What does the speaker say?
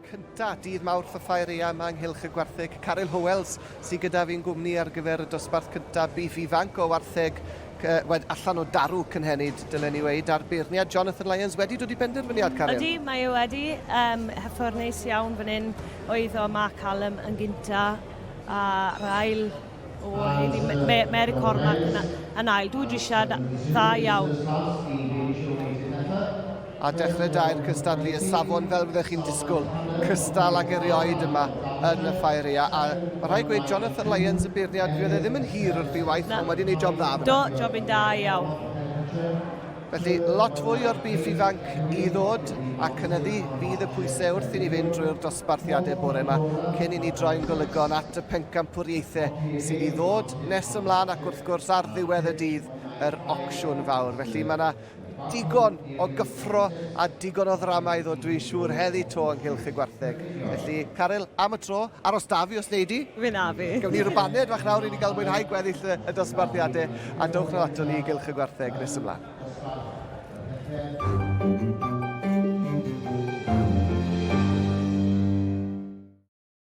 Cynta, dydd Mawrth y Ffair Aeaf yma yng Nghylch y Gwartheg. Caryl Howells sydd gyda fi'n gwmni ar gyfer y dosbarth cynta bîff ifanc o wartheg wed, allan o darw cynhenid, dylen ni weud, a'r beirniad Jonathan Lyons wedi dod i benderfyniad, Caryl. Ydy, mae e wedi. Um, Hyffordd neis iawn fan hyn oedd o Mark Hallam yn gynta, a'r ail O, heddi, Mary Cormack yn, yn ail. Dwi drisiad dda iawn. A dechrau da i'r cystadlu y safon fel fyddech chi'n disgwyl, cystal ag erioed yma yn y ffair ea. A mae rhaid gweud Jonathan Lyons y beirniad, fydd e ddim yn hir wrth ei waith, ond wedi gwneud job dda. Do, job yn da iawn. Felly, lot fwy o'r bîff ifanc i ddod a cynyddu fydd y pwysau wrth i ni fynd drwy'r dosbarthiadau bore yma cyn i ni droi'n golygon at y pencampwriaethau sydd i ddod nes ymlaen ac wrth gwrs ar ddiwedd y dydd yr ocsiwn fawr. Felly mae yna digon o gyffro a digon o ddrama i ddod dwi'n siŵr heddi to ynghylch y gwartheg. Felly, Caryl, am y tro, aros da fi os wnei di. Fe na fi. Gawn ni rwbaned fach nawr i ni gael mwynhau gweddill y, y dosbarthiadau a dowch nôl ato ni i gylch y gwartheg nes ymlaen.